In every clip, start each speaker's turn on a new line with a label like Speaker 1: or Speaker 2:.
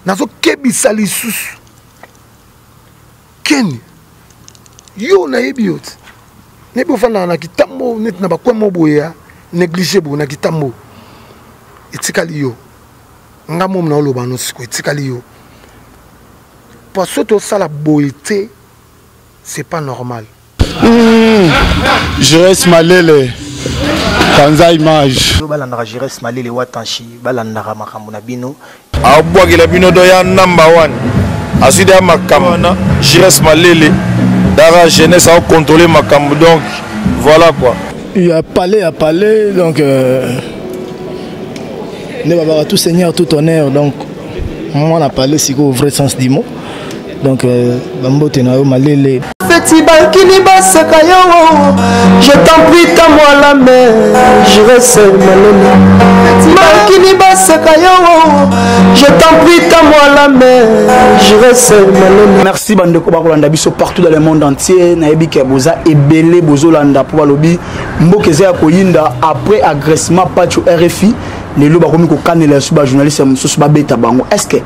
Speaker 1: Nazokebisa lisusu Ken, yo nayebi yo te, nayebi ofandaka na kitambo neti na bakwe mo boye ya néglige boye na kitambo. Etikali yo, nga momo naoloba no siko, etikali yo po soki tosala boye te, c'est pas normal.
Speaker 2: Jires Malele, Kanza Image.
Speaker 3: Yo balandaka Jires Malele Watanshi, balandaka makambo na bino.
Speaker 4: Abwakela bino do ya number one. Azwi ya makambo wana Jires Malele dara jeunesse a contrôler makambo, donc voilà quoi.
Speaker 5: Il y a palais, il y a palais, donc ne babaka tout seigneur tout honneur, donc moi on a parlé siko au vrai sens du mot. Donc bambote na yo Malele.
Speaker 6: Feti bankini baseka yo, je t'en prie tends-moi la main, je reste Malele. Bankini baseka yo, je t'en prie tends-moi la main, je reste Malele.
Speaker 7: Merci bandeko bakolanda biso partout dans le monde entier. Nayebi ke boza ebele bozolanda po balobi mboka eza ya koyinda après agressement Pacho RFI. Lelo bakomi kokanela su ba journaliste mosusu babeta bango. Est-ce que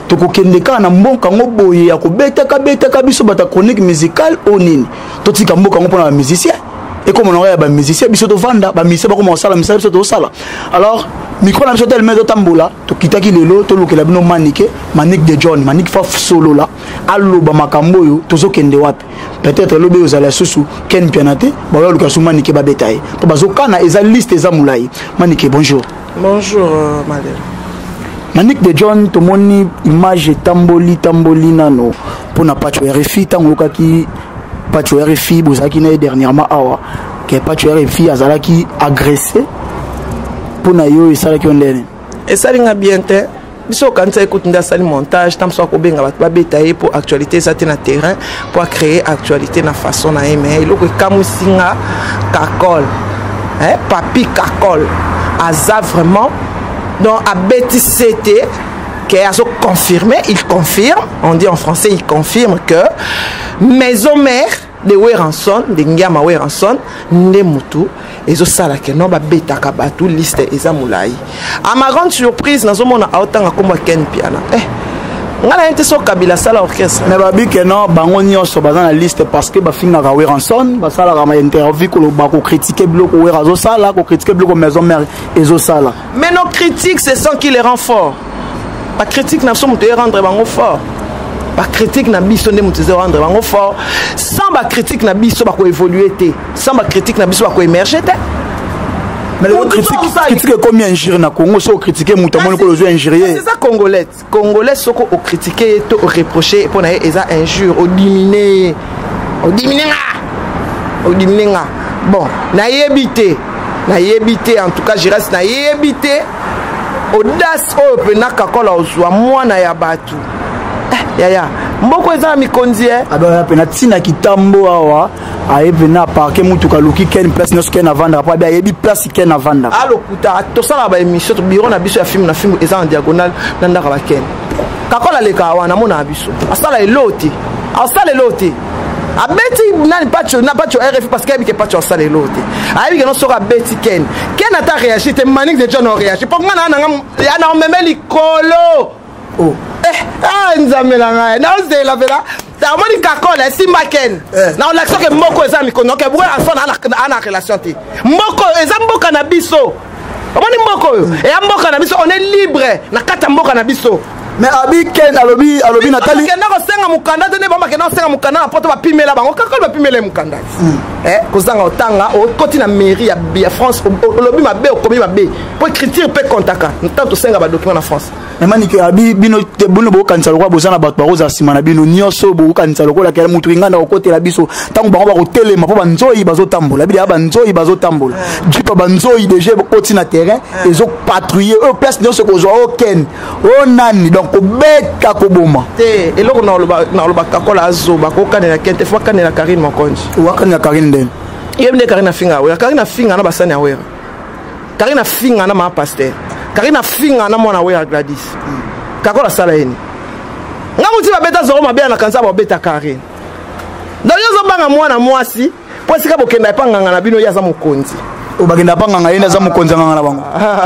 Speaker 7: tokokende kaka na mboka yango boye ya kobetaka betaka biso bato ya chronique musicale o nini? Totika mboka yango mpona bamusicien, ekoma na ya bamusicien, biso tovanda, bamusicien bakoma kosala misala, biso tozosala. Alors micro na biso telema ezotambola, tokitaki lelo tolukela bino Manike, Manique de John, Manique fa solola, aloba makambo oyo tozokende wapi. Peut-être lobi ozala susu Ken Mpiana te, baoya luka su Manike babeta ye po bazokana, eza liste eza molai. Manike, bonjour.
Speaker 8: Bonjour, Malele.
Speaker 7: Manique de John, tomoni image etamboli tamboli nano mpona Pacho RFI. Ntango oyokaki Pacho RFI, bozalaki na ye dernièrement awa, ke Pacho RFI azalaki agressé, mpona yo esalaki yo ndene?
Speaker 8: Esali nga bien te. Biso okanisa ekuti nde asali montage, ntango mosusu akobenga bato babeta ye mpo actualité eza te na terrain, mpo acréer actualité na façon na ye. Mais eloko ekamwisi nga, Kakol, eh, Papi Kakol aza vraiment, donc abeti sete ke azo confirmer, il confirme, on dit en français, il confirme que maison mère de Werrason, de Ngiama Werrason, nde mutu ezosala ke non, babetaka bato, liste eza molai. À ma grande surprise, nazomona aotanga kombo ya Ken Piana. Eh, nga na ye te, so Kabila asala orchestre.
Speaker 7: Mais babi ke non, bango nyonso baza na liste parce que bafingaka Werrason, basalaka ma interview koloba, kocritiquer biloko Wera azosala, kocritiquer biloko maison mère ezosala.
Speaker 8: Mais nos critiques, c'est ça qui les rend forts. Bacritique na biso moto erendre bango fort, bacritique na biso nde moto ezorendre bango fort. Sans bacritique na biso, bakoévolue te. Sans bacritique na biso, bakoémerge te.
Speaker 7: Mais lelo critique ekomi injure na Congo. So ocritique moto, amoni kolo ozwi injure.
Speaker 8: Eza congolais, congolais soko ocritique ye to oreproche mpo na ye, eza injure, odimine ye, odimine nga, odimine nga. Bon, nayebi te, nayebi te. En tout cas Giras, nayebi te audace oyo mpena Kakola ozwa mwana ya bato. Eh, yaya, mboko eza na mikonzi e.
Speaker 7: Abaya mpena ntina kitambo awa, aye mpena aparke mutuka, aluki Ken place nyonso Ken avandaka, po abi ayebi place Ken avandaka.
Speaker 8: Alokuta. Tosalaka baémission, bureau na biso ya filme na filme eza en diagonale na ndako baken. Kakola alekaka wana, amonaka biso, asala elo te, asala elo te. Abeti nani? Pacho na Pacho RF, parce que ayebi ke Pacho asala elo te. Ayebi ke no, soki abeti Ken, Ken ata réagir te, Manix de John oréagir mpo nga na nanga na omeme likolo. Oh. Eh, ah, Nzambe na ngai, naozela mpena amoni Kakola esimba Ken na olakisa ke mboka eza mikono ke Werrason ana relation te. Mboka oyo eza mboka na biso. Omoni mboka oyo eya mboka na biso, on est libre na kati ya mboka na biso.
Speaker 7: Mais abi Ken alobi natali
Speaker 8: kenda kosenga mokanda te, nde bango bakenda kosenga mokanda na poto, bapimela bango. Kaka bapimela ye mokanda te, kozanga otanga, okoti na mairie ya France, olobi mabe, okomi mabe, po écriture mpe kontaka ntango tosenga badocument na France.
Speaker 7: Mais Manike abi bino te, bino bokokanisa lokola boza na bato bakozala nsima na bino nyonso, bokokanisa lokola kela motu inganda kokotela biso ntango bango bakotelema, mpo banzoi bazotambola bidi ya banzoi bazotambola, jipa banzoi deja ekoti na terrain, ezopatrouille oyo place nyonso ekozwa o Ken o nani, donc kobeta, koboma.
Speaker 8: Te, eloko naloba, Kakola azoba kokanela Ken te, fo akanela Karine Mokonzi.
Speaker 7: Wakanela Karine ndeni?
Speaker 8: Yebi nde Karine afinga Wera. Karine afinga na basani ya Wera, Karine afinga na maa paster, Karine afinga na mwana Wera Gladys. Kakola asala ye ni nga muti babeta zoro mabe na kanisa babeta Karine. Donc yo ozobanga mwana mwasi mpo esika bokenda epa nganga na bino, ye aza mokonzi.
Speaker 7: Oyo bakenda pa nganga, ye nde aza mokonzi ya nganga na bango.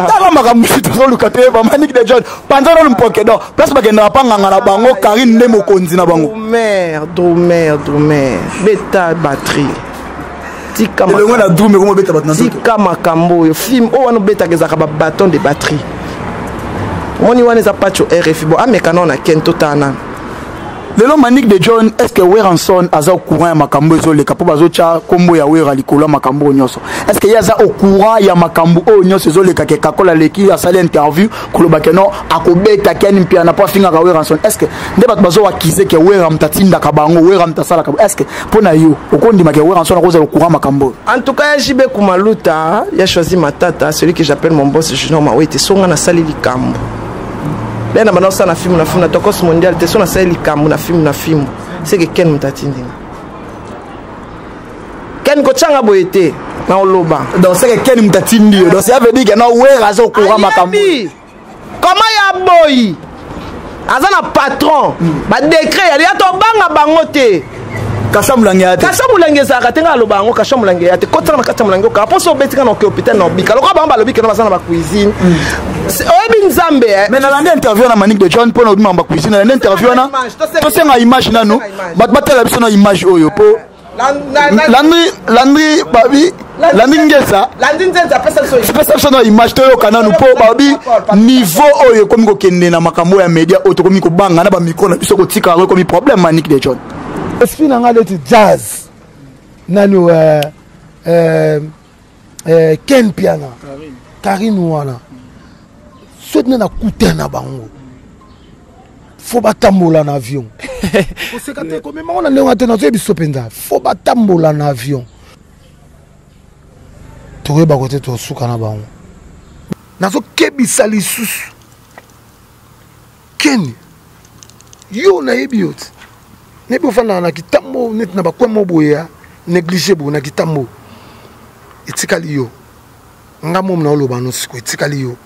Speaker 7: Tala makambo mosusu tozoluka toyeba. Manike de John, panza nanu mpoke. Donc place bakendaka pa nganga na bango, Karine nde mokonzi na bango.
Speaker 8: Drumer, drumer, drumer, beta batterie. Tika
Speaker 7: elongo na drume komo obeta bato na nzoto.
Speaker 8: Tika makambo oyo. Film oyo wana obetaka ezalaka ba bâton de batterie. Omoni wana eza pacho RFI. Bon, ameka nao na Ken, totala nanu.
Speaker 7: Lelo Manick de John, est ce que Werrason aza au courant ya makambo ezoleka mpo bazotya nkombo ya Wera likolo ya makambo oyo nyonso? Est ce que ye aza au courant ya makambo oyo nyonso ezoleka, ke Kakola aleki asali interview koloba ke non, akobeta Ken Mpiana mpo afingaka Werrason? Est ce que nde bato bazowakize ke Wera moto atindaka bango, Wera moto asalaka? Est ce que mpo na yo okondima ke Werrason akozala au courant makambo oyo?
Speaker 8: En tout cas, ya JB Kumaluta, ya choisi Matata, celui que j'appelle mon boss Junior Mawete, songa nasali likambo. Lena banda osala na film na film na Tokos Mondial te, so nasali likambo na film na film, c'est que Ken moto atindi nga. Ken kotyanga boye te na oloba.
Speaker 7: Donc c'est que Ken moto atindi yo. Donc ça veut dire que non, Wera aza au courant makambo.
Speaker 8: Ayebi koma ya boyi aza na patron, badécret ya tobanga bango te.
Speaker 7: Kasha molangi ya te.
Speaker 8: Kasha molangi ezalaka te. Ngai aloba yango, kasha molangi ya te. Kotaka na kati ya molangi okaka mposo obetika na oke hôpital na obika lokola bango balobi keno baza na bacuisine. Oyebi Nzambe, eh.
Speaker 7: Mais nalandi interview na Manick de John mpo na obima bacuisine. Nalandi interview wana. Tosenga image nanu, bato batala biso na image oyo mpo Landry, Landry babi, Landry Ngesa.
Speaker 8: Landry Nzenza, apesa biso.
Speaker 7: Pesa biso na image, toyoka nanu mpo babi niveau oyo ekomi kokende na makambo ya média oyo tokomi kobanga na bamicro na biso kotika yango ekomi problème. Manick de John.
Speaker 1: Esprit na nga neti jazz nani, Ken Piana, Karine wana, soki nde nakuta na bango, fo batambola na avion. Koseka te, komemango na ndenge wana te. Nazoyebi biso mpenza, fo batambola na avion. Tokoyeba kote tosuka na bango. Nazokebisa lisusu Ken, yo nayebi yo te, nayebi ofandaka na kitambo neti na bacoin mo boye ya négligé boye na kitambo. Etikali yo, nga momo na oloba no sikoyo, etikali yo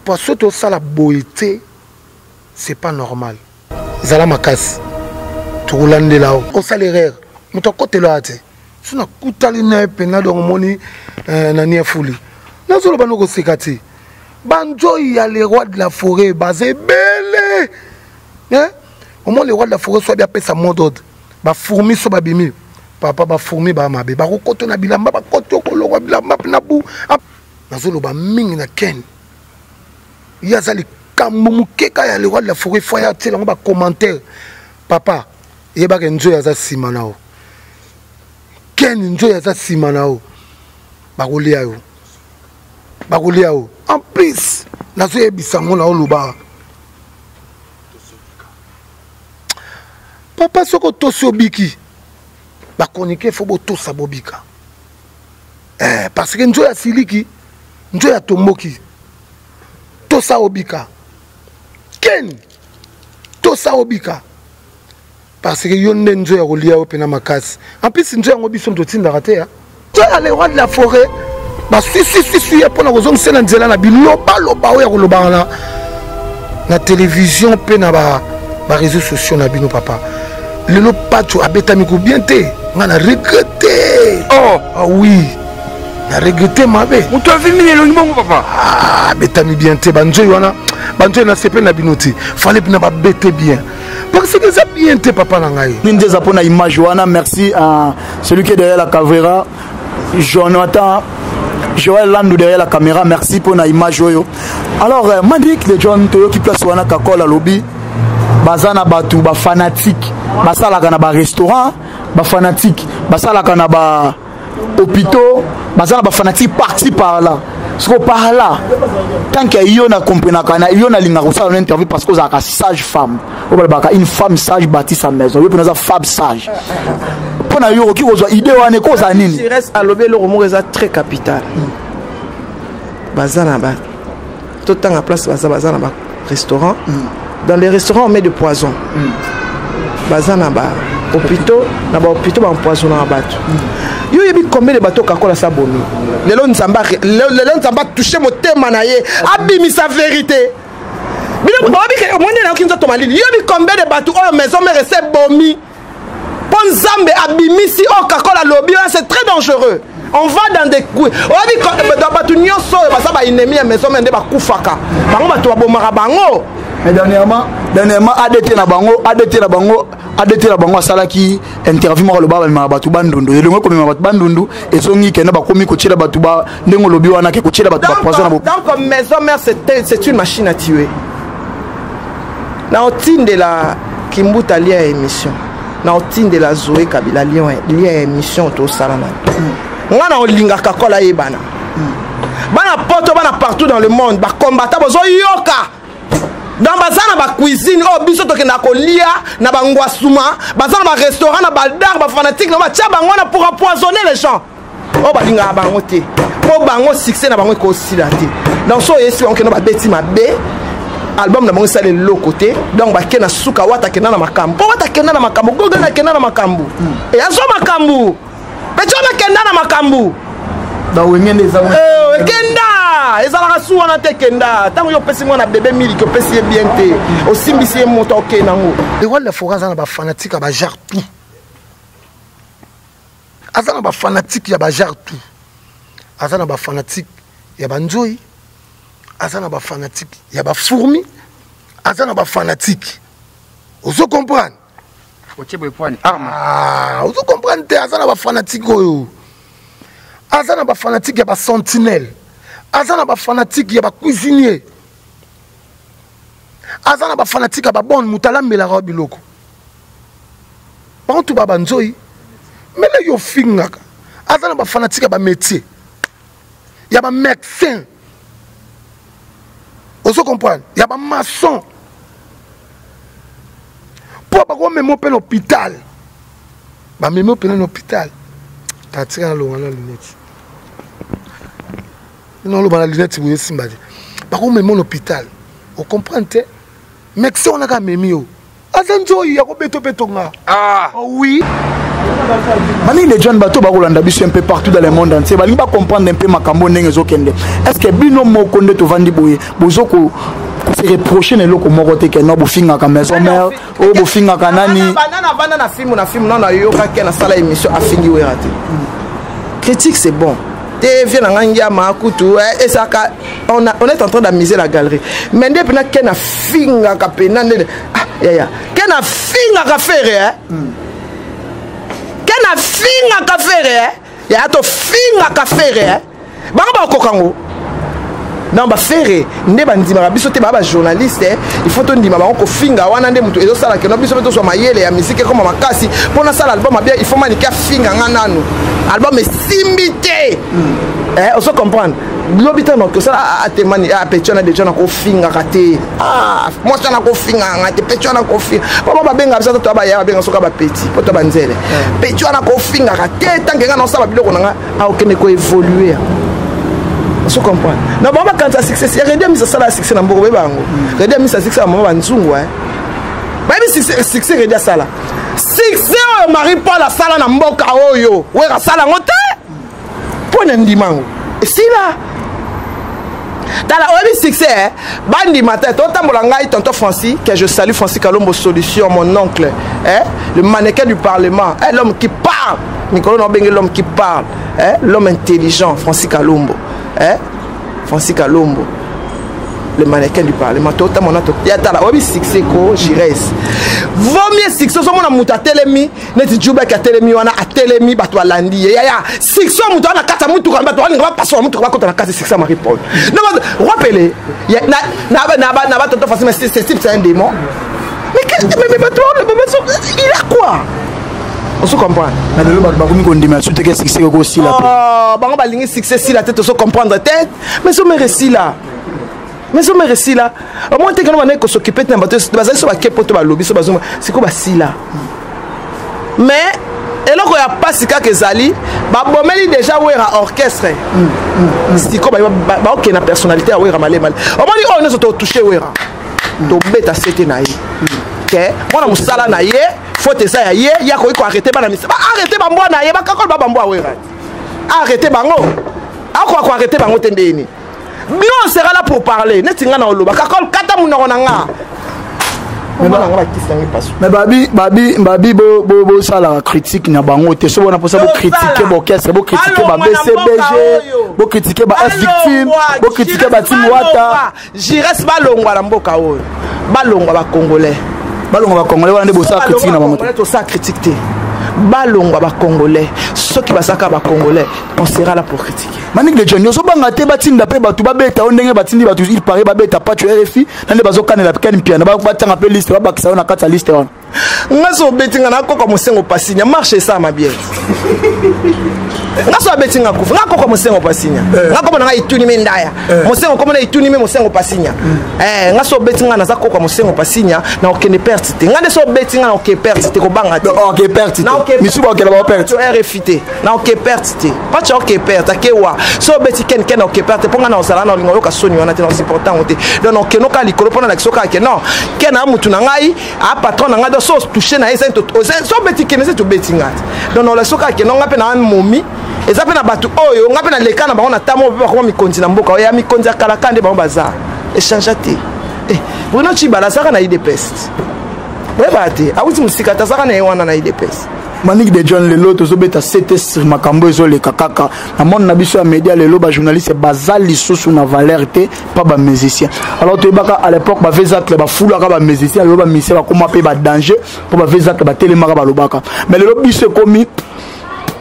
Speaker 1: po soki tosala boye te, c'est pas normal. Zala makasi, tokolandela yo. Osala erreur, moto akotela ya te. So nakutali na ye mpena, donc omoni nani afuli, nazoloba no koseka te. Banzoi ya le roi de la forêt baza ebele. Omoni le roi de la forêt, so abi apesa mot d'ordre, bafourmi so babimi, papa, bafourmi baa mabe, bakokoto na bilamba, bakoti okolongwa bilamba na bu. Nazoloba mingi na Ken, ye aza likambo mokeka ya le roi de la forêt, fo ya atiela yango bacommentaire. Papa, yebaka nzoi aza nsima na yo. Ken, nzoi aza nsima na yo, bakolia yo, bakolia yo. En plus nazoyebisa yango na oloba, papa, soki otosi obiki, bakonike fo botosa bobika, parce que nzoi asiliki, nzoi atomboki. Tosa obika, Ken, tosa obika, parce que yo nde nzoi ya kolia yo mpena makasi. En plus nzoi yango biso moto otindaka te ya ya le roi de la forêt, baswiswiswiswi ye mpona kozongisa na nzela na bilobaloba oyo ya kolobaka na télévision mpe na baréseaux sociaux na bino. Papa, lelo Pacho abetami ko bien te, nga na regrette.
Speaker 4: Oh.
Speaker 1: Ah oui, na regrette mabe.
Speaker 4: Moto avimi na elongi bongo, papa.
Speaker 1: Ah, abetami bien te. Banzoi wana, banzoi na sepe na bino te, fale mpena babete bien, parce que eza bien te, papa na ngai.
Speaker 7: Nini eza mpona image wana? Merci à celui qui est derrière la caméra, Jonathan Joël Landou derrière la caméra, merci pour la image oyo. Alors Manick de John, toyoki place wana Kakola lobi baza na bato ba fanatique basalaka na ba restaurant, ba fanatique basalaka na ba hôpitaux, baza na ba fanatique parti par là. Siko par là, tant que yo na comprenaka na yo, nalingaka kosala na interview parce que ozalaka sage femme oyo balobaka une femme sage bâtit sa maison. Yo mpena oza femme sage. Mpo na yo, okoki kozwa idée wana ekozala nini?
Speaker 8: Sires alobi eloko moko eza très capital. Baza na ba totanga place, baza na ba restaurant. Dans les restaurants, on met de poison. Baza na ba hôpitaux, na ba hôpitaux baempoisonnaka bato. Yo oyebi combien de bato Kakola sa bomi? Lelo Nzambe, lelo Nzambe atouche motema na ye, abimisa vérité. Bino oyebi omoni nayoki nzoto malili. Yoyebi combien de bato oyo Maison Mère ese bomi mpo Nzambe abimisi oyo Kakola alobi wana? C'est très dangereux. On va dans des coups. Oyebi bato nyonso oyo baza baennemi ya maison mère nde bakufaka bango, bato babomaka bango.
Speaker 7: Mais dernièrement adt na bango, adt na bango, adt na bango asalaki interview moko, aloba bamemaka bato bandundu, elongo ekomema bato bandundu, ezongi kende bakomi kotiela bato ba ndenge olobi wana ke kotiela bato bapoison na
Speaker 8: Donc maison mère, c'est une machine à tuer. Na otindela Kimbuta lien ya émission, na otindela Zoe Kabila lien ya émission tosala na nga. Na olingaka kola yebana bana poto, bana partout dans le monde, bakombata bozoyoka. Donc baza na bacuisine oyo biso tokendaka kolia na bangwasuma, baza na barestaurant na badar, bafanatike na batia bango wana pour empoisonner les gens oyo balingaka bango te, mpo bango succès na bango ekosila te. Donc so oyesi bango kende babeti mabe, album na bango esala eloko te. Donc bake na suka, Wata akenda na makambo, mpo Wata akenda na makambo, Gogan akenda na makambo, e azwa makambo, petit wana akenda na makambo.
Speaker 7: Bawenge nde eza.
Speaker 8: Ekenda ezalaka su wana te. Ekenda ntango yo opesi mwana bebe miliki, opesi ye bien te, osimbisi ye moto, okende yango.
Speaker 1: Le roi de la forêt aza na bafanatique ya bagenre tout, aza na bafanatique ya bagenre tout, aza na bafanatique ya banzoi, aza na bafanatique ya bafourmi, aza na bafanatique, ozo comprendre?
Speaker 9: Otie boye poani arme.
Speaker 1: Ah, ozo comprendre te? Aza na bafanatique oyo, aza na bafanatique ya basentinelle, aza na bafanatique ya bacuisinier, aza na bafanatique ya babonne, moto alambelaka wa biloko. Bango tu ba banzoi mele yo ofingaka. Aza na bafanatique ya bamétier, ya bamédecin, ozo comprendre, ya bamaçon, mpo bakomema mpe na hôpital, bamemi mpe na hôpital. Tatika nalonga na lunette, naloba na lunette boye esimba te. Bakomema na hôpital, ocomprendre te? Médecin wana kaka amemi yo, aza nzoi ya kobeta mpe tonga.
Speaker 9: Ah.
Speaker 1: Oh, oui.
Speaker 7: Balingi de John, bato bakolanda biso un peu partout dans le monde entier, balingi bacomprendre un peu makambo ndenge ezokende. Est ce que bino moko nde tovandi boye, bozo ko se reprocher na eloko moko te ke no bofingaka maison mère, oyo bofingaka nani?
Speaker 8: Banana avanda na filme, na filme nano ayokaki nasala émission, afingi Wera te. Critique, c'est bon te. Vie na ngai ngiama kutu ezalaka on est en train d'amuser la galerie, mais nde mpena ke nafingaka mpena nde, ah, yaya ke nafingaka Ferre, eh? Ke nafingaka Ferre, eh? Yaya, tofingaka Ferre, eh? Bango bakoka ngo donc baFerre nde bandimaka biso te, baa bajournaliste, il faut tondima bango kofinga wana nde moto ezosala keno biso mpe tozwa mayele ya misike ekoma makasi mpo nasala album abia. Il faut Manike afinga nga nanu, album esimbi te. Ozo comprendre? Lobi ntango okosala atemani petit wana deja nakofingaka te, mwasi wana akofingaka nga te, petit wana kofinga papa babenga biso to baya babenga soka bapeti po to banzele, petit wana kofingaka te. Tanke nga naosala biloko na nga, aokende koévolue, ozo comprendre? Na bango bakanisa succès ya Reddy Amisi asala ya succès na mboka, boyeba yango. Reddy Amisi succès ya mama banzungu, bayebi succès Reddy asala, succès oyo Marie Paul asala na mboka oyo, Wera asala yango te mpo na ndima yango esila. Tala, oyebi succès bandima te, totambola. Ngai tonton Francis, que je salue, Francis Kalombo solution, mon oncle, eh? Le mannequin du parlement, eh? L'homme qui parle, mikolo na obenge l'homme qui parle, eh? L'homme intelligent, Francis Kalombo, eh? Francis Kalombo, le mannequin du parlement. Totamona ya tala, oyebi succès ko Jires vaut mieux succès. Ozomona moto atelemi neti Jubek, atelemi wana, atelemi, bato balandi ye. Yaya, succès, moto wana kati ya mutuka, bato balinga bapasola mutuka, bakota na kati. Succès ya Marie Paul Roi Pele na batonton Francis, mais ce type, c'est un démon. Mais bato, il a quoi? Ozo comprendre?
Speaker 7: Na lelo bato bakomi kondima su teke succès ekosila.
Speaker 8: Bango balingi succès sila te, tozo comprendre te. Mais somere esila, mais somere esila, omoi te kano bandaki kos'occuper te na bato bazali so bake poto, balobi so bazonga sikoyo basila. Mais eloko ya pasi kaka ezali babomeli déjà Wera orchestre, sikoyo baokende na personnalité ya Wera malemale. Omoni oyo nyonso totouche Wera, tobeta sete na ye ke mwana mosala na ye, faute eza ya ye. Ye akoki koarrêter bana misa, baarrêter bambwa na ye, bakakolo ba bambwa Wera, arrêter bango, akoka koarrêter bango te. Ndeni nous, on sera là pour parler. Neti nga na oloba, kakol kata monoko na nga.
Speaker 7: Mais babi babi babi bosalaka critique na bango te. So bona mposa bocritique baorchestre, bocritique ba BCBG, bocritique ba F Victime, bocritique ba Team Wata.
Speaker 8: Jires, balongwa na mboka oyo, balongwa bacongolais.
Speaker 7: Balongwa bacongolais wana nde bosala critique na bango te?
Speaker 8: Tosala critique te. Balongwa bacongolais. Soki bazalaka bacongolais, on sera là pour critiquer.
Speaker 7: Manik de John, ozobanga te batinda mpe bato babeta yo ndenge batindi bato, il paraît, babeta Pacho RFI, na nde bazokanela Ken Mpiana, batanga mpe liste, babakisa yo na kati ya liste wana?
Speaker 8: Nga so obeti nga, nakoka mosengo pasinya marche esalama bien. Nga so abeti nga, kufa. Nga koka mosengo pasinya, nga komona nga etuni me ndaya mosengo, komona etuni me mosengo pasinya. Nga so obeti nga, naza koka mosengo pasinya na okende perte te. Nga nde so obeti nga, na oke perte te, kobanga te.
Speaker 7: Oke perte te, misu bakokela bao perte.
Speaker 8: RFI te, na oke perte te. Pacha oke perte akewa. So obeti ken ken, oke perte mpo nga na ozala na olinga oyoka soni wana te, na osupporte yango te. Donc na okende likolo mpo na lakisa okaka ke non, ken a mutu na ngai, a patron na ngai. Donc so touche na ye, so obeti ken, eza tobeti ngai te. Donc na olakisa okaka ke non, ngai mpe na momi eza mpe na bato oyo ngai mpe naleka na bango na tamo mpe bakoma mikonzi na mboka oyo ya mikonzi ya kalaka nde bango baza échange te. Bruno Chibala azalaka na UDPS, oyebaka te, awuti mosika te, azalaka na ye wana na UDPS.
Speaker 7: Manik de John, lelo tozobeta sete sur makambo ezoleka kaka na monde na biso ya média. Lelo bajournaliste baza lisusu na valeur te pa bamusicien. Alors toyebaka à l'époque bavezacle bafulaka bamusicien, lelo bamusicien bakóma mpe badanger mpo bavezacle batelemaka, balobaka. Mais lelo biso ekomi,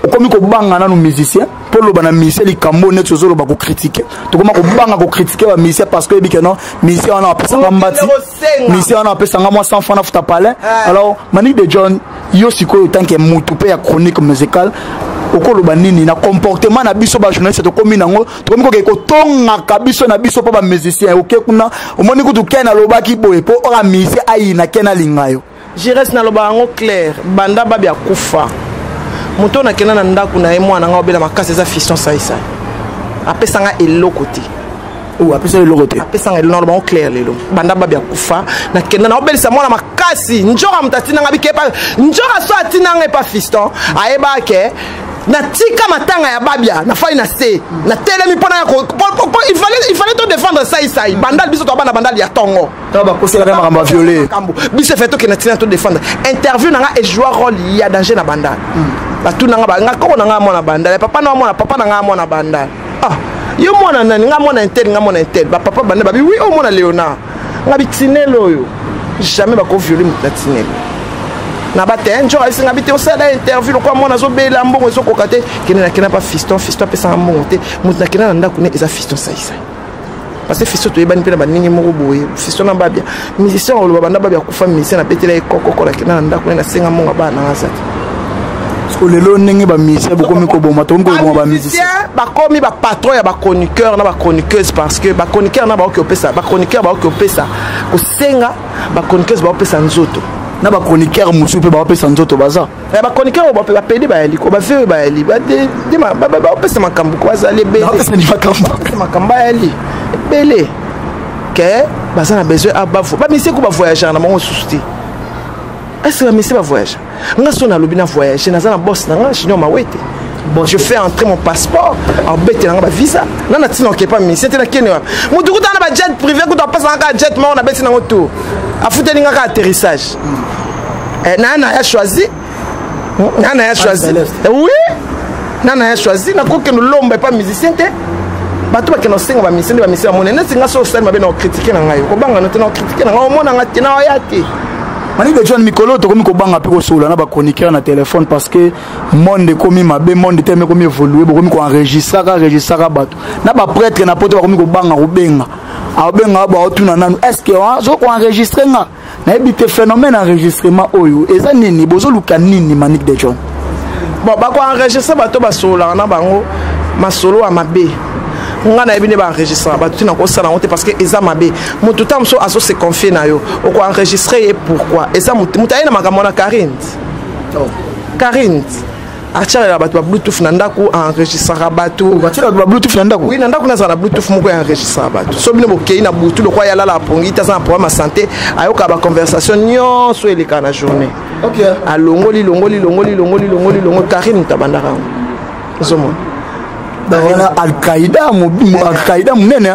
Speaker 7: okomi kobanga nanu musicien mpo loba na musicien likambo neti ozoloba kocritiquer. Tokoma kobanga kocritiquer bamusicien parce que oyebi ke non, musicien wana apesanga mbati, musicien wana apesanga mwa 100 francs nafuta palin. Alors Manik de John, yo sikoyo tant que mutu mpe ya chronique musicale, okoloba nini na comportement na biso bajournaliste? Tokomi nango, tokomi kokeke kotongaka biso na biso mpo bamusicien oke kuna, omoni kutu Ken alobaki boye mpo oka musicien ayina Ken alinga yo.
Speaker 8: Jires, naloba yango clair: banda babi akufa, moto oyo nakenda na ndako na ye, mwana nga obela makasi, eza Fiston Saisai. Apesanga eloko te.
Speaker 7: Oh, apesa eloko te?
Speaker 8: Apesanga eloko. Naloba yango clair lelo: banda babi akufa, nakenda na obelisa mwana makasi, njoka moto atindanga bikepa, njoka so atindanga epa Fiston, ayebaka ke natika matanga ya babia, nafai na se, natelemi mpona ya il fallait to défendre Saisai. Bandal, biso toabana Bandal ya ntongo.
Speaker 7: Ntango bakoselaka makambo ya viole.
Speaker 8: Biso efe tokende ntina to défendre. Interview na nga ejoua rôle ya danger na Bandal. Batuna nga, nga koko na nga mwana Bandal, papa na mwana, papa na nga mwana Bandal. Ah, yo mwana nani? Nga mwana intel, nga mwana intel. Bapapa banda babi wi oyo mwana Léonard, nga bitinelo oyo jamais bakoviole moto na tinelo na bate. Njoka esenga bi te osala interview lokwa mwana azobela, mbongo ezokoka te, kende. Nakenda pa Fiston, Fiston apesanga mbongo te. Moto nakenda na ndako ne eza Fiston Saisai, parce que Fiston toyebani mpe na bandenge moko boye. Fiston na babia musicien oloba banda babia kufa, musicien nabetela ye kokoko, nakenda na ndako ne, nasenga mbongo, bana nanga aza te.
Speaker 7: Lelo ndenge bamusicien bokomi koboma, tokomi koboma bamusicien.
Speaker 8: Bakomi bapatron ya bachroniqueur na bachroniqueuse, parce que bachroniqueur na baoki opesa, bachroniqueur baoki opesa kosenga, bachroniqueuse baopesa nzoto.
Speaker 7: Na bachroniqueur mosusu mpe baopesa nzoto baza.
Speaker 8: Bachroniqueur oyo bapede bayali ko bave oyo bayali baopesa makambo ko bazali ebele, makambo bayali ebele ke baza na besoin bamusicien ko bavoyageur na bango mosusu te. Est-ce bamusicien bavoyage? Nga so nalobi na voyage, naza na boss na nga Junior Mawete. Bon, je fais entrer mon passeport, abetela nga bavisa na na ntina okepa musicien te. Nakende wapi? Motu kuta na bajet privé, kuta apesanga kaka jet moko, nabeti nango tour, afuteli nga kaka atterrissage. Na ya choisi, na ya choisi, oui, na ya choisi. Nakokende lomba epa musicien te. Bato bakende kosenga bamusicien nde bamusicien bamone neti nga so osali mabe na ocritiquer na ngai, okobanga no te, na ocritiquer na ngai, omonanga te, na oya te.
Speaker 7: Manik de John, mikolo tokomi kobanga mpe kosolola na bachroniqueur na téléphone parce que monde ekomi mabe, monde te ekomi évolue, bokomi koenregistraka, enregistraka bato na baprêtre na poto, bakomi kobanga kobenga, aobenga baotuna nanu: est ce que azo koenregistrer nga? Nayebi te phénomène enregistrement oyo eza nini, bozoluka nini, Manik de John?
Speaker 8: Bon, bakoenregistrer bato basololaka na bango masolo ya mabe. Nga nayebi nde baenregistraka bato ntina kosala yango te, parce que eza mabe. Motu ta mosusu azo se confier na yo, okoenregistrer ye pourquoi? Eza motu aye na makambo wana. Karine, Karine atialela bato ba bluetooth na ndako, enregistraka bato.
Speaker 7: Batiela bato ba bluetooth na ndako?
Speaker 8: Oui, na ndako nazala na bluetooth moko ya enregistraka bato. So bino bokei na butu, lokwa ya lala apongi te, aza na problème ya santé, ayokaka baconversation nyonso elekaka na journée. Alongoli, longoli, longoli, longoli, longoli, longoli. Karine moto abandaka yango, ozomona.
Speaker 7: Wana Alqaïda, Alqaïda monene.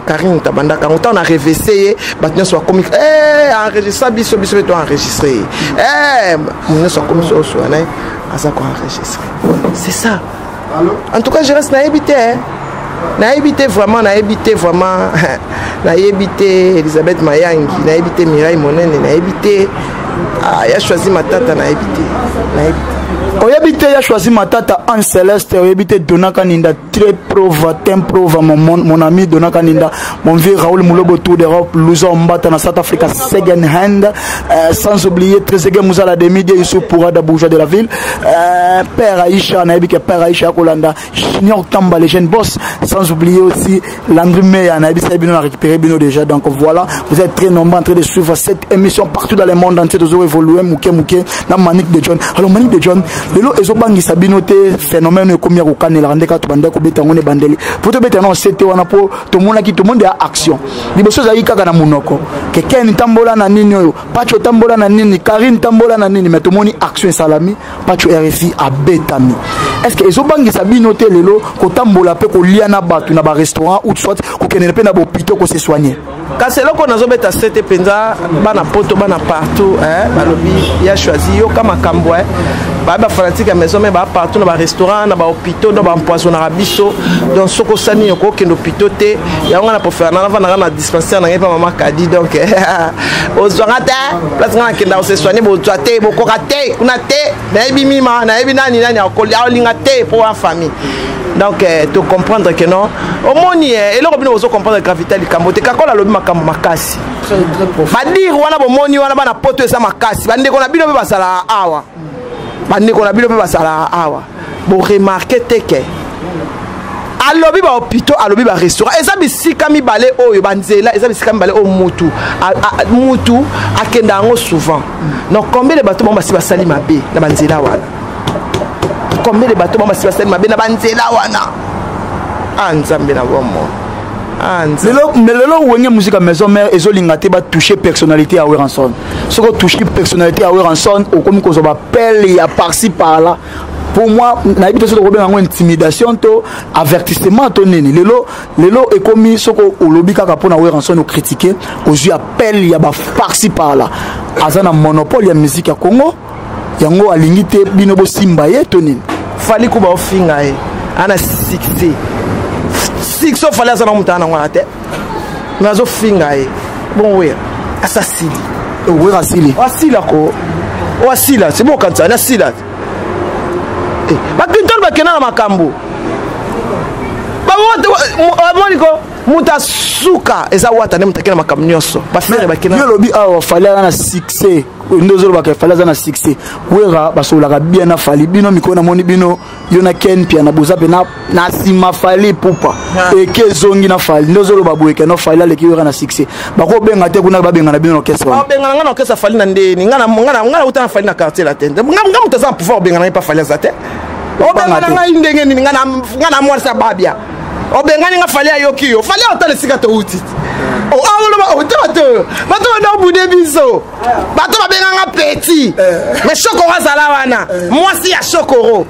Speaker 8: Karine moto abandaka yango. Ntango na revese ye, bato nyonso bakomi eh, enregistra biso, biso mpe to enregistre ye. Eh, moto nyonso akomi sosola na ye, aza ko enregistre. C'est ça. En tout cas, je reste, nayebi te, eh. Nayebi te vraiment, nayebi te vraiment, nayebi te Elisabeth Mayangi, nayebi te Mireille Monene, nayebi te, ah, ya choisi Matata, nayebi te, nayebi te.
Speaker 7: Oyebi te ya choisi Matata, Anne Celeste, oyebi te Dona Kaninda, très prova, tem prova, mon ami Dona Kaninda, mon vieux Raoul Moulobo, Tour d'Europe, Luzo Mbata na South Africa, second hand, sans oublier Trezeguet Mouzala Demidie, Youssouf Pourada, bourgeois de la ville, Père Aïcha, nayebi ke Père Aïcha Kolanda, Junior Tamba, les jeunes boss, sans oublier aussi Landry Meya, nayebi sa bino na récupéré bino déjà. Donc voilà, vous êtes très nombreux en train de suivre cette émission partout dans le monde entier, toujours évoluer, mouké mouké, na Manick de John. Alors Manick de John, lelo ezobangisa bino te phénomène ekomi ya kokanela ndeka to banda kobeta ngo ne bandeli po tobeta na sete wana po tomonaki tomonde ya action liboso ezalaki kaka na monoko ke Ken tambola na nini oyo, Pacho tambola na nini, Karine tambola na nini, mais tomoni action esalami, Pacho RFI abetami. Est ce que ezobangisa bino te lelo kotambola mpe kolia na bato na barestaurant ou soit kokendele mpe na bopito kose soigner?
Speaker 8: Kasi eloko nazobeta sete mpenza, bana poto, bana partout, eh, balobi ya choisi, yoka makambo, eh. Baya bafanatike ya maison me baa partout na barestaurant, na bahôpitaux, donc baempoisonnaka biso. Donc soki osali nini, okokende hôpitaux te. Yango nga na préfère navandaka na dispensaire na ngai mpa mama Kadi. Donc ozwanga te place nga nakenda kose soigne, bozwa te, bokoka te kuna te. Nayebi mima, nayebi nani nani akolinga te mpo wa famille. Donc to comprendre que non, omoni, eloko bino bozo comprendre gravité likambo te. Kakola alobi makambo makasi, badire wana bomoni wana, bana poto eza makasi. Bandeko na bino mpe bazalaka awa, bandeko na bino mpe bazalaka awa, boremarke te ke alobi bahôpitaux, alobi barestaurant, eza bisika mibale oyo banzela, eza bisika mibale oyo mutu mutu akenda yango souvent. Donc combien de bato bango basi basali mabe na banzela wana? Combien de bato bango basi basali mabe na banzela wana? Ah, Nzambe na bomo. Ah,
Speaker 7: lelo, mais lelo Wenge Musique Maison Mère ezolinga te batouche personnalité ya Werrason. Soki otouche personnalité ya Werrason, okomi kozwa bapele ya par-ci par-là. Pour moi, nayebi te soki tokobenga yango intimidation to avertissement to nini. Lelo, lelo ekomi soki olobi kaka mpona Werrason, okritike, ozwi appel ya ba par-ci par-là. Aza na monopole ya musique ya Congo, yango alingi te bino bosimba ye to nini?
Speaker 8: Fally kuba ofinga ye, ana succès, succès. Fally aza na moto ana wana te, mais azofinga ye. Bon, wera asasili.
Speaker 7: Wera asili.
Speaker 8: Asila ko, o asila, c'est bon, kanisa asila. Baclinton bakenda na makambo bamoniko, moto asuka eza Wata nde moto akenda makambo nyonso, bafere bakenda.
Speaker 7: Yo olobi awa Fally aza na succès, nde ozolobaka Fally aza na succès. Wera basololaka bien na Fally. Bino mikolo namoni bino, yo na Ken Pia na boza mpe na nsima Fally Pupa eke ezongi na Fally, nde ozoloba boye ke no, Fally aleki Wera na succès. Bakobenga te kuna, babenga na bino na orchestre wana.
Speaker 8: Babenga na nga na orchestre Fally na ndeni? Nga nauta na Fally na quartier la te. Nga moto aza na pouvoir obenga na ngai mpa Fally aza te. Obenga na ngai ndenge nini? Nga na mwanisa babia, obengani nga, Fally ayoki yo? Fally otala esika touti, oloba ote bato oyo, bato banda obude biso, bato babenganga petit. Mais Shokoro azala wana, mwasi ya Shokoro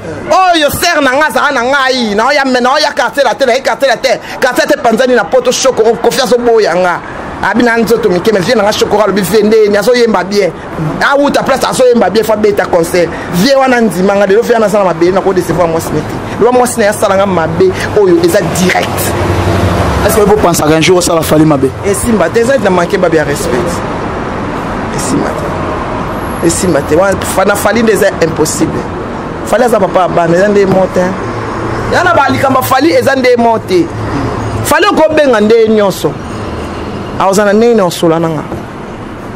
Speaker 8: oyo ser na nga azala na ngai, naoya quartier la te, naye quartier la te, quartier te panzani na poto. Shokoro Kofi azoboya nga, abi na nzoto mike, mais vie na nga Shokoro alobi vie ndeni azoyemba bien, awuta place azoyemba bien, fa beta concert. Vie wana ndimanga lelo, vie wana asala mabe, nakodecevoir mwasi ne te. Loba mwasi na ye asalanga mabe oyo eza direct.
Speaker 7: Est ce que bopensaka un jour osala Fally mabe?
Speaker 8: Esimba te, eza neti na manke babe ya respect. Esimba te, esimba te. Na Fally nde eza impossible. Fally aza papa ya bana, eza nde mo te. Ya na balikambo Fally eza nde mo te. Fally okobenga nde nyonso, akozala na ndenge na osola nanga.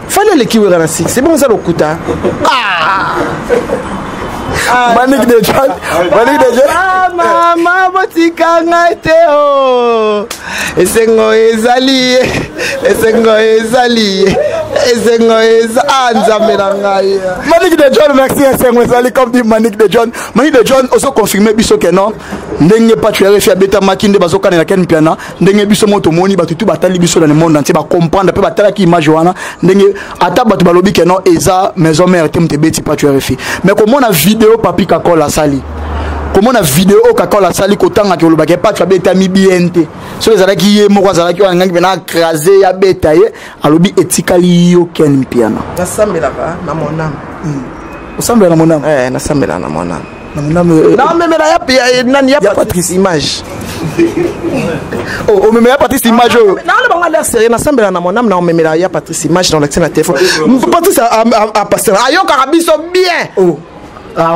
Speaker 8: Fally aleki Wera na succès, bongo eza lokuta.
Speaker 7: Manick de John, Manick de John.
Speaker 8: Mama, botika ngai te o. Esengo ezali ye, esengo ezali ye, esengo eza, ah, Nzambe na ngai.
Speaker 7: Manick de John, merci. Esengo ezali, comme dit Manick de John. Manick de John, ozo confirmer biso ke non, ndenge Pacho RFI abetamaki, nde bazokanela Ken Piana, ndenge biso mo tomoni, bato tu batali biso dans le monde entier bacomprendre mpe batalaki image wana, ndenge ata bato balobi ke non, eza Maison Mère te moto ebeti Pacho RFI. Mais komona video Papi Kakol asali, Komona video oyo Kakol asali kotangaka olobaka Pacho abetami bien te. Soki ezalaki ye moko azalaki wana ngangi mpena acrase ya beta ye, alobi etikali yo Ken Mpiana.
Speaker 8: Nasambelaka na mon âme.
Speaker 7: Osambela na mon âme?
Speaker 8: Eh, nasambela na mon âme.
Speaker 7: Na mon âme.
Speaker 8: Namemela ya nani, ya Patrice image.
Speaker 7: Oh, omemela Patrice image oyo.
Speaker 8: Naoloba nga l'air sérieux, nasambela na mon âme, na omemela ya Patrice image dans l'accès na téléphone. Patrice a pasteur ayokaka biso bien.
Speaker 7: Oh.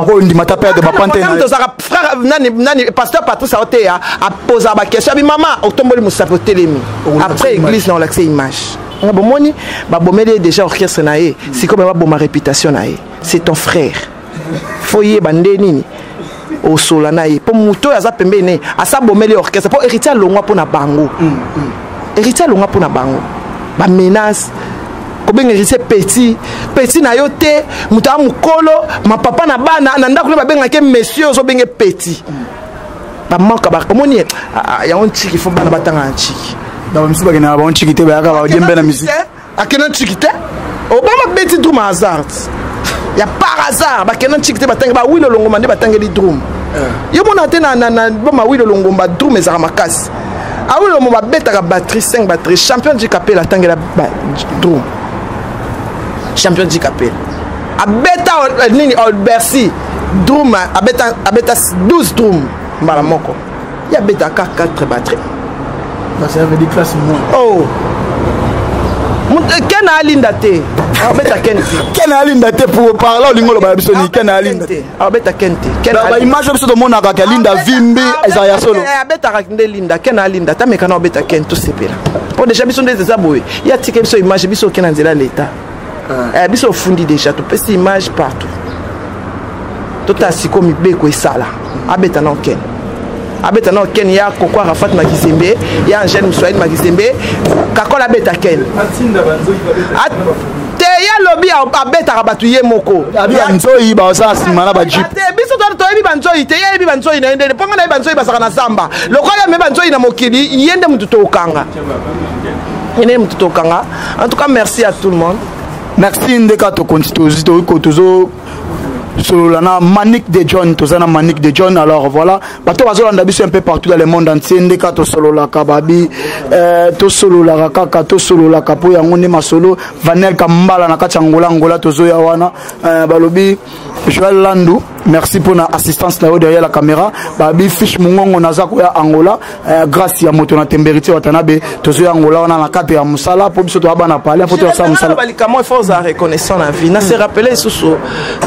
Speaker 7: Oyo ndima ta perdre bapante.
Speaker 8: Tozalaka frère nani nani, pasteur Patrice aoteya, aposaka baquestion, abi mama otomboli mosapi, otelemi après église na olakisa image. Nga bomoni babomeli ye déjà orchestre na ye, sikoyo baboma réputation na ye. C'est ton frère, fo yeba nde nini osola na ye, mpo moto oyo aza pembeni ne asa bomeli orchestre, mpo héritier alongwa mpo na bango, héritier alongwa mpo na bango. Bamenace kobenga héritier petit petit na yo te, moto aya mokolo, mapapa na bana na ndako nde babengaki monsieur, ozobenge petit, bamanka omoni yango ntiki. Fo bana batanga na ntiki.
Speaker 7: Bamisusu bakendaka bango ntiki te, bayaka badiembe na musique.
Speaker 8: Akenda ntiki te, Obama beti drum hasard ya par hasard. Bakenda ntiki te, batangi bawilo Longomba nde batangeli drum. Yo mona te na boma Wilo Longomba, drum ezalaka makasi. Awilo Longomba babetaka batterie, 5 batterie. Champion du Kapela atangela drum, champion du Kapela abeta nini, Bercy drum, abeta 12 drum mbala moko. Ye abetaka 4 batterie.
Speaker 7: Ça veut dire classe moins.
Speaker 8: Oh, Ken alinda te, abeta Ken te.
Speaker 7: Ken alinda te, pour parler olingo loba biso ni Ken alinda te.
Speaker 8: Abeta Ken te.
Speaker 7: Baimage biso tomonaka ke Linda vimbi, ezala ya solo?
Speaker 8: Abetaka nde Linda. Ken alinda ta, mekana obeta Ken, tosepela, po déjà biso nde eza boye, ye atike biso image, biso oke na nzela leta, biso ofundi déjà, topesi image partout, totala sikoyo mibeko esala. Abeta na Ken, abeta na Ken ya Koko Arafat Makizembe, ya Angèle Mswahili Makizembe. Kakola abeta Ken te, ye alobi abetaka bato ye moko.
Speaker 7: Banzoi bazala nsima na bajeep.
Speaker 8: Te, biso toyebi banzoi te, ye ayebi banzoi na ye ndene, mpo nga nayebi banzoi bazalaka na zamba. Lokola ye me banzoi na mokili, ye nde motu tokanga, ye nde motu tokanga. En tout cas, merci à tout le monde.
Speaker 7: Merci. Ndeka tokonti tozo solola na Manick de John, toza na Manick de John. Alors voilà, bato bazolanda biso un peu partout dans le monde entier, ndeka tosololaka babi tosololaka kaka, tosololaka mpo yango nde masolo. Vanel Kambala na kati ya Ngola, Ngola tozoya wana. Balobi Joël Landu, merci mpona assistance na yo derrière la caméra. Babi Fiche Mongongo, naza koya Angola grâce ya moto na Temberiti Watanabe. Tozoya Angola wana na kati ya mosala, mpo biso toya bana pale, mpo toyasala mosala.
Speaker 8: Balikamwa, il faut ozala reconnaissant na vie. Na se rappeler lisusu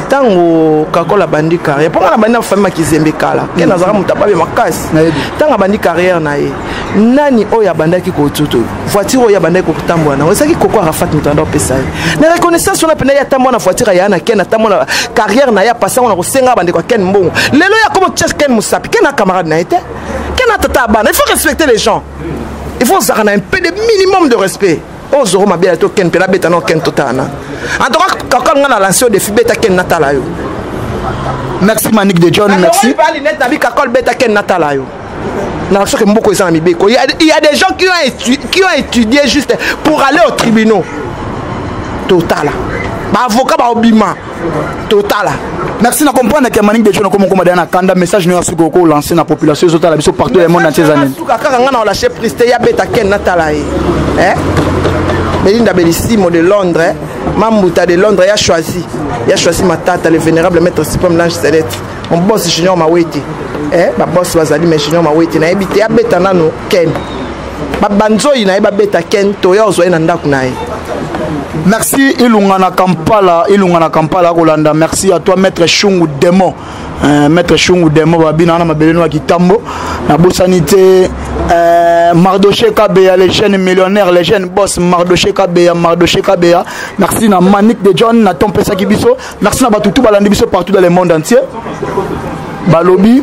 Speaker 8: ntango Kakola abandi carrière, mpo nga na bandi na famille Makizembe kala, ke nazalaka moto ababe makasi. Ntango abandi carrière na ye, nani oyo abandaki kotutu voiture oyo abandaki kotambola nango? Ezalaki Koko Arafat, moto anda opesa ye na reconnaissance wana. Mpena ye atambola na voiture aya na Ken, atambola na carrière na ye, apasa ngo na kosenga bandeko ya Ken mbongo. Lelo ye akoma tia Ken mosapi. Ken na camarade na ye te, Ken na tata ya bana. Il faut respecter les gens, il faut ozalaka na un peu de minimum de respect. Oyo zoro mabela to Ken mpe nabeta na Ken, totala na. En tout cas, kaka nga na lancé au défi, beta Ken, natala yo.
Speaker 7: Merci Manick de John, merci.
Speaker 8: Net na bikakol, beta Ken, natala yo na soki mboka eza na mibeko. Il y a des gens qui ont étudié juste pour aller au tribunaux. Totala baavocat baobima, totala.
Speaker 7: Merci. Na comprendre ke Manick de John okoma okoma na kanda. Message no ya suki oko lancer na population ezotala biso partout ya monde entier eza nini?
Speaker 8: Suka kaka nga na olâcher prise te, ya beta Ken, natala ye. Eh? Belinda Bellissimo de Londres, Mambuta de Londres, ya choisi, ya choisi Matata, le vénérable maître suprême, l'ange céleste, mon boss Junior Mawete. Eh, baboss bazali, mais Junior Mawete nayebi te, abeta nano Ken, banzoi na ye babeta Ken, toya ozwa ye na ndako na ye.
Speaker 7: Merci. Ilunga na Kampala, Ilunga na Kampala kolanda. Merci à toi, maître Shungu Demo, maître Shungu Demo babina wana mabele no ya kitambo. Nabosani te Mardoché Kabeya, les jeunes millionnaires, les jeunes boss, Mardoché Kabeya, Mardoché Kabeya. Merci na Manick de John na ton pesaki biso. Merci na batutu balandi biso partout dans le monde entier. Balobi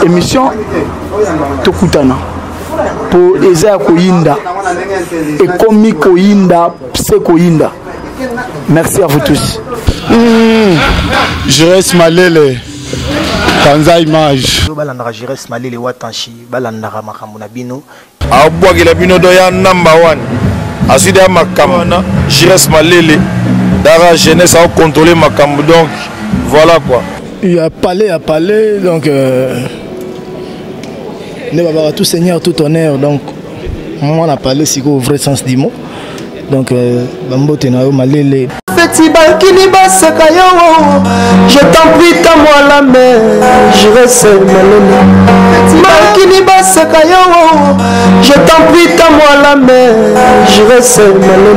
Speaker 7: émission tokutana po eza ya koyinda, ekomi koyinda se koyinda. Merci à vous tous.
Speaker 2: Jires Malele, Kanza Image.
Speaker 3: Balandaka Jires Malele Watanshi, balandaka makambo na bino.
Speaker 4: Abwakela bino do ya number one, azwi deya makambo wana. Jires Malele dara jeunesse aocontrôle makambo, donc voilà quoi.
Speaker 5: Ya palais, ya palais, donc nde babaka tout seigneur tout honneur. Donc mwana palais sikoyo, vrai sens du mot. Donc bambote na yo, Malele.
Speaker 6: Feti bakini baseka yo, je t'en prie, tends-moi la main, je reste Malele. Bakini baseka yo, je t'en prie, tends-moi la main, je reste Malele.